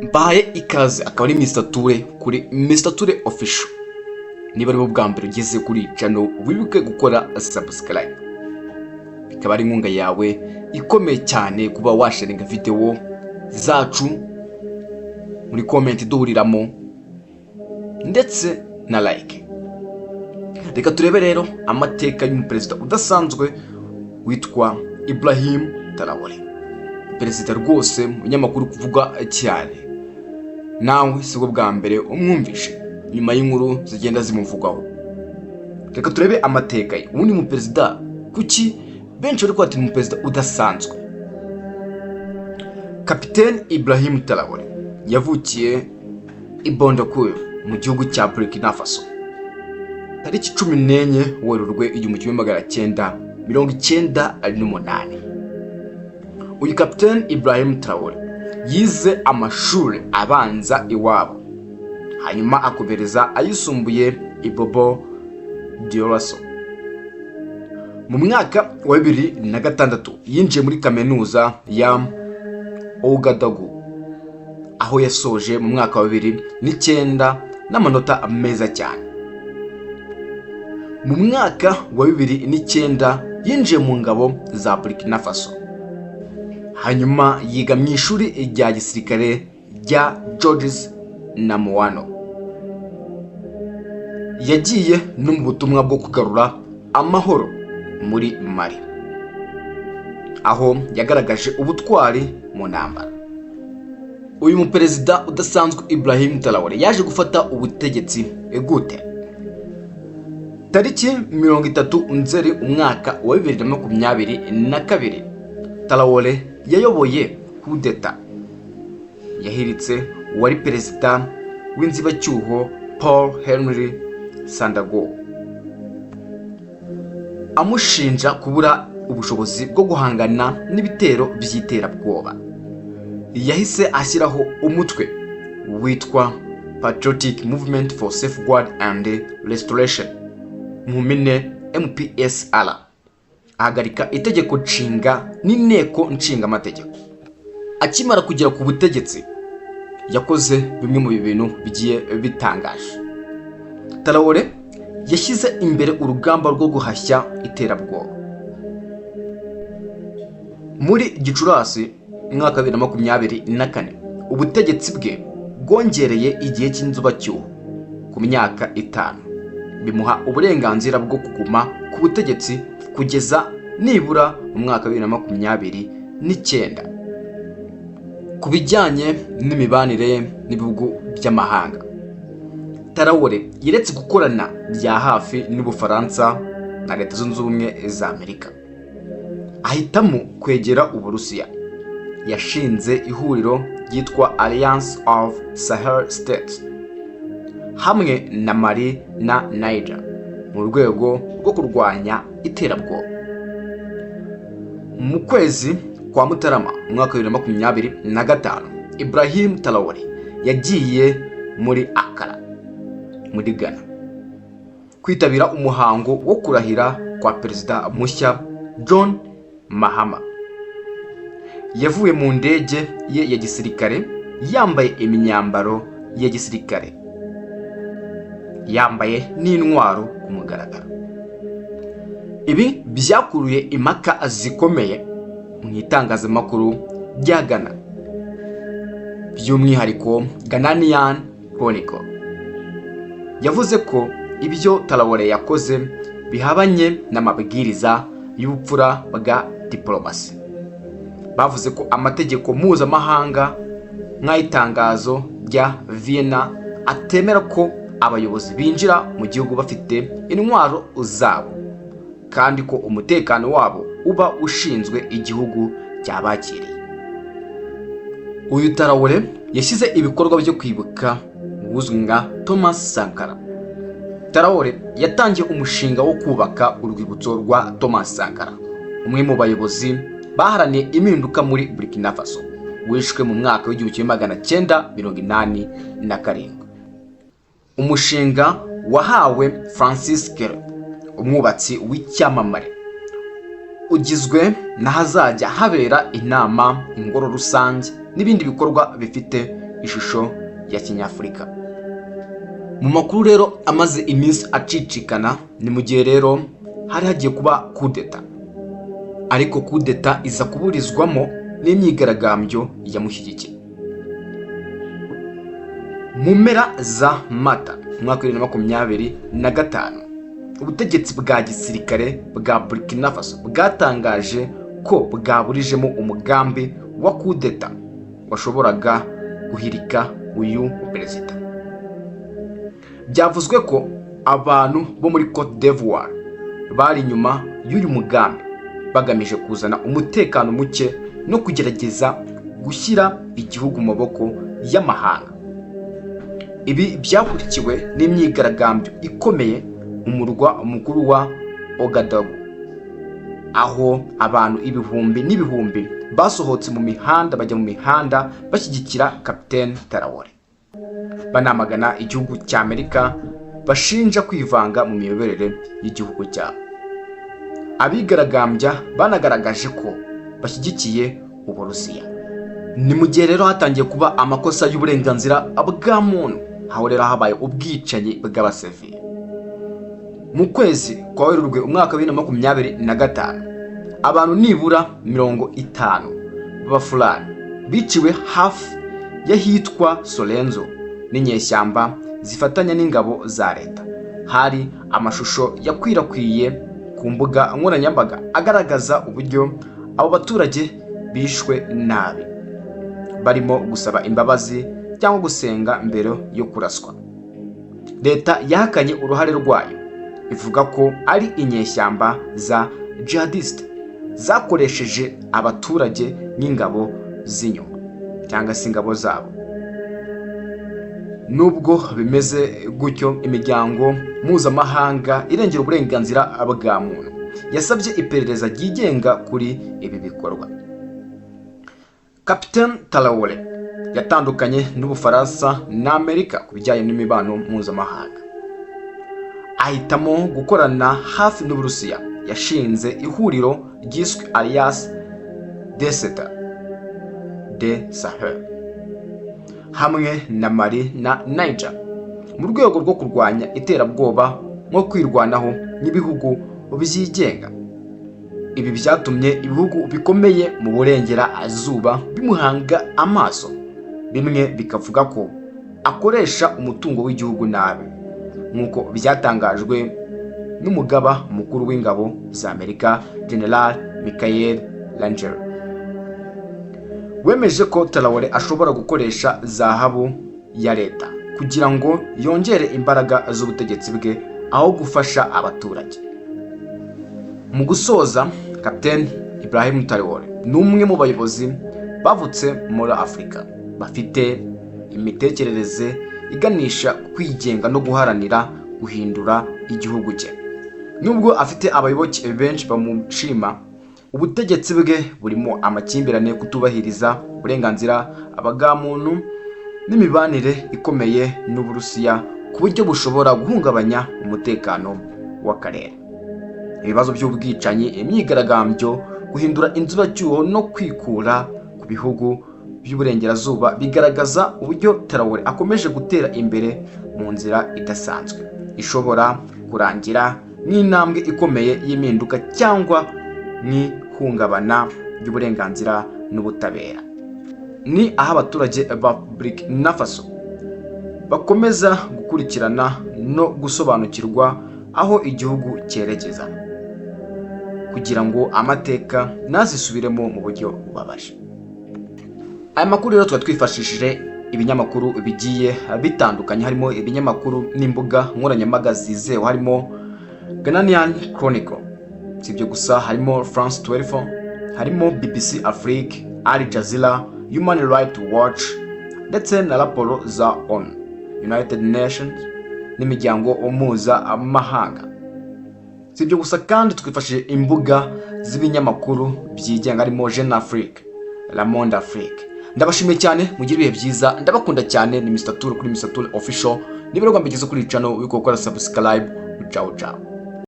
Mbahaye ikaze, akaba ari Mr Ture kuri Mr Ture Official. Niba ari bwo bwa mbere ugeze kuri channel, wibuke gukora subscribe, bikaba ari inkunga yawe ikomeye cyane kuba washaringa video zacu, muri comment duhuriramo, ndetse na like. Reka turebe rero amateka y'umuperezida udasanzwe witwa Ibrahim Traore, perezida rwose mu binyamakuru kuvuga cyane. Nawe si bwo bwa mbere umwumvishe nyuma y'inkuru zigenda zimuvugwaho. Reka turebe amateka ye. Ubundi muperezida, kuki benshi bari kwatira umuperezida udasanzwe? Kapiteni Ibrahim Traore yavukiye i Bondoukou mu gihugu cya Burkina Faso tariki 14 Werurwe 1998. Uyu Kapiteni Ibrahim Traore yize amashuri abanza iwabo, hanyuma akomereza ayisumbuye i Bobo Dioulasso. Mu mwaka wa 2006 yinjiye muri kaminuza ya Ouagadougou, aho yasoje mu mwaka wa 2009 n'amanota meza cyane. Mu mwaka wa 2009 yinjiye mu ngabo za Burkina Faso, hanyuma yiga mu ishuri rya gisirikare rya Georges Namoano. Yagiye no mu butumwa bwo kugarura amahoro muri Mali, aho yagaragaje ubutwari mu ntambara. Uyu muperezida udasanzwe Ibrahim Traore yaje gufata ubutegetsi gute? Tariki 30 Nzeri umwaka wa 2022, Traore yayoboye kudeta yahiritse uwari perezida w'inzibacyuho Paul Henri Sandaogo, amushinja kubura ubushobozi bwo guhangana n'ibitero by'iterabwoba. Yahise ashyiraho umutwe witwa Patriotic Movement for Safeguard and Restoration, mu mpine MPSR, ahagarika itegeko nshinga n'inteko nshingamategeko. Akimara kugera ku butegetsi, yakoze bimwe mu bintu bigiye bitangaje. Traore yashyize imbere urugamba rwo guhashya iterabwoba. Muri Gicurasi umwaka wa 2024, ubutegetsi bwe bwongereye igihe cy'inzibacyuho ku myaka 5, bimuha uburenganzira bwo kuguma ku butegetsi kugeza nibura mu mwaka wa 2029. Ku bijyanye n'imibanire n'ibihugu by'amahanga, Traore yeretse gukorana bya hafi n'Ubufaransa na Leta Zunze Ubumwe za Amerika, ahitamo kwegera Uburusiya. Yashinze ihuriro ryitwa Alliance of Sahel States hamwe na Mali na Niger mu rwego rwo kurwanya iterabwoba. Mu kwezi kwa Mutarama mu mwaka wa 2025, Ibrahim Traore yagiye muri Accra muri Ghana kwitabira umuhango wo kurahira kwa perezida mushya John Mahama. Yavuye mu ndege ye ya gisirikare yambaye imyambaro ya gisirikare, yambaye n'intwaro ku mugaragaro. Ibi byakuruye impaka zikomeye mu itangazamakuru rya Ghana, by'umwihariko Ghanaian Chronicle. Yavuze ko ibyo Traore yakoze bihabanye n'amabwiriza y'ubupfura bwa diporomasi. Bavuze ko amategeko mpuzamahanga nk'ay'itangazo rya Vienna atemera ko abayobozi binjira mu gihugu bafite intwaro zabo, kandi ko umutekano wabo uba ushinzwe igihugu cyabakiriye. Uyu Traore yashyize ibikorwa byo kwibuka uzwi nka Thomas Sankara. Traore yatangiye umushinga wo kubaka urwibutso rwa Thomas Sankara, umwe mu bayobozi baharaniye impinduka muri Burkina Faso, wishwe mu mwaka wa 1987. Umushinga wahawe Francis Kéré, umwubatsi w'icyamamare, ugizwe n'ahazajya habera inama, ingoro rusange n'ibindi bikorwa. n'ibindi bikorwa bifite ishusho ya kinyafurika. Mu makuru rero amaze iminsi acicikana, ni mu gihe rero hari hagiye kuba kudeta, ariko kudeta iza kuburizwamo n'imyigaragambyo yamushyigikiye. Mu mpera za Mata umwaka wa 2025, ubutegetsi bwa gisirikare bwa Burkina Faso bwatangaje ko bwaburijemo umugambi wa kudeta washoboraga guhirika uyu perezida. Byavuzwe ko abantu bo muri Cote d'Ivoire bari inyuma y'uyu mugambi, bagamije kuzana umutekano muke no kugerageza gushyira igihugu mu maboko y'amahanga. Ibi byakurikiwe n'imyigaragambyo ikomeye mu murwa mukuru wa Ouagadougou, aho abantu ibihumbi n'ibihumbi basohotse mu mihanda, bajya mu mihanda bashyigikira Kapitene Traore, banamagana igihugu cya Amerika bashinja kwivanga mu miyoborere y'igihugu cyabo. Abigaragambya banagaragaje ko bashyigikiye Uburusiya. Ni mu gihe rero hatangiye kuba amakosa y'uburenganzira bwa muntu, aho rero habaye ubwicanyi bw'abasivili. Mu kwezi kwa Werurwe umwaka wa 2025, abantu nibura 50 b'Abafulani biciwe hafi y'ahitwa Solenzo n'inyeshyamba zifatanya n'ingabo za leta. Hari amashusho yakwirakwiye ku mbuga nkoranyambaga agaragaza uburyo abo baturage bishwe nabi, barimo gusaba imbabazi cyangwa gusenga mbere yo kuraswa. Leta yahakanye uruhare rwayo, ivuga ko ari inyeshyamba za jihadiste zakoresheje abaturage nk'ingabo z'inyuma cyangwa se ingabo zabo. Nubwo bimeze gutyo, imiryango mpuzamahanga irengera uburenganzira bwa muntu yasabye iperereza ryigenga kuri ibi bikorwa. Kapiteni Traore yatandukanye n'Ubufaransa na Amerika ku bijyanye n'imibano mpuzamahanga, ahitamo gukorana hafi n'Uburusiya. Yashinze ihuriro ryiswe Alliance des États du Sahel hamwe na Mali na Niger mu rwego rwo kurwanya iterabwoba nko kwirwanaho n'ibihugu byigenga. Ibi byatumye ibihugu bikomeye mu burengerazuba bimuhanga amaso, bimwe bikavuga ko akoresha umutungo w'igihugu nabi, nk'uko byatangajwe n'umugaba mukuru w'ingabo za Amerika, General Michael Langley, wemeje ko Traore ashobora gukoresha zahabu ya leta kugira ngo yongere imbaraga z'ubutegetsi bwe aho gufasha abaturage. Mu gusoza, Kapiteni Ibrahim Traore ni umwe mu bayobozi bavutse muri Afurika bafite imitekerereze iganisha kwigenga no guharanira guhindura igihugu cye. Nubwo afite abayoboke benshi bamushima, ubutegetsi bwe burimo amakimbirane, kutubahiriza uburenganzira bwa muntu n'imibanire ikomeye n'Uburusiya ku buryo bushobora guhungabanya umutekano w'akarere. Ibibazo by'ubwicanyi, imyigaragambyo, guhindura inzibacyuho no kwikura ku bihugu by'uburengerazuba bigaragaza uburyo Traore akomeje gutera imbere mu nzira idasanzwe ishobora kurangira nk'intambwe ikomeye y'impinduka cyangwa nk'ihungabana ry'uburenganzira n'ubutabera. Ni aho abaturage ba Burkina Faso bakomeza gukurikirana no gusobanukirwa aho igihugu cyerekeza, kugira ngo amateka ntazisubiremo mu buryo bubabaje. Aya makuru rero tuba twifashishije ibinyamakuru bigiye bitandukanye, harimo ibinyamakuru n'imbuga nkoranyambaga zizewe, harimo Ghanaian Chronicle. Si ibyo gusa, harimo France 24, harimo BBC Afrique, Al Jazeera, Human Rights Watch ndetse na raporo za ONU, United Nations, n'imiryango mpuzamahanga. Si ibyo gusa kandi, twifashishije imbuga z'ibinyamakuru byigenga, harimo Jeune Afrique, La Monde Afrique. Ndabashimiye cyane, mugire ibihe byiza, ndabakunda cyane. Ni Mr Tour kuri Mr Tour Official. Niba rero mbigeze kuri channel, wibuke gukora subscribe. Ciao ciao.